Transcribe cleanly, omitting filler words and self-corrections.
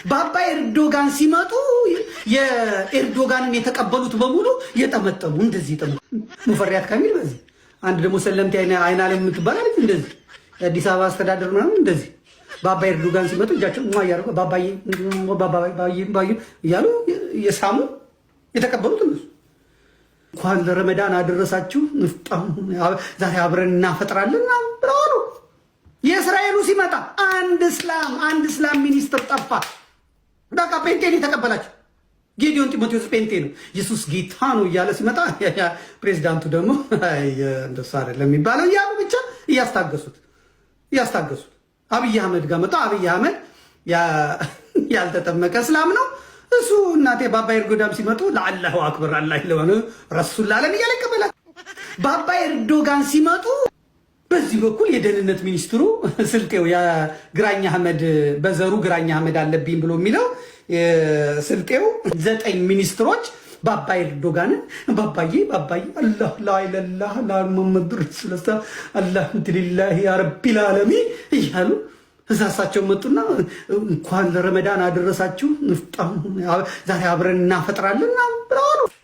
ባባ ኤርዶጋን ሲመጡ የኤርዶጋንን የተቀበሉት በሙሉ የጠመጠሙ እንደዚህ የጠመጠሙ፣ ሙፈሪያት ካሚል በዚህ፣ አንድ ደግሞ ሰለምቴ አይናለም የምትባል አለች እንደዚህ፣ የአዲስ አበባ አስተዳደር ምናምን እንደዚህ ባባ ኤርዶጋን ሲመጡ እጃቸው እያደረጉ ባባዬ ባባዬ እያሉ እየሳሙ የተቀበሉት እነሱ። እንኳን ለረመዳን አደረሳችሁ፣ ዛሬ አብረን እናፈጥራለን ብለው አሉ። የእስራኤሉ ሲመጣ አንድ እስላም ሚኒስትር ጠፋ። በቃ ጴንጤን የተቀበላቸው ጌዲዮን ጢሞቴዎስ ጴንጤ ነው፣ ኢየሱስ ጌታ ነው እያለ ሲመጣ ፕሬዚዳንቱ ደግሞ እንደሱ አይደለም የሚባለው እያሉ ብቻ እያስታገሱት እያስታገሱት አብይ አህመድ ጋር መጣ። አብይ አህመድ ያልተጠመቀ እስላም ነው እሱ። እናቴ ባባ ኤርዶጋን ሲመጡ ለአላሁ አክበር አላ ለሆነ ረሱል ላለም እያለ ይቀበላል። ባባ ኤርዶጋን ሲመጡ በዚህ በኩል የደህንነት ሚኒስትሩ ስልጤው የግራኝ አህመድ፣ በዘሩ ግራኝ አህመድ አለብኝ ብሎ የሚለው ስልጤው፣ 9 ሚኒስትሮች ባባ ኤርዶጋንን ባባዬ ባባዬ አላህ ላኢላሃ ላ ሙሐመድ ረሱሉላህ አልሐምዱሊላህ ያ ረቢል ዓለሚን እያሉ እዛ እሳቸው መጡና እንኳን ለረመዳን አደረሳችሁ፣ ዛሬ አብረን እናፈጥራለን ብለው አሉ።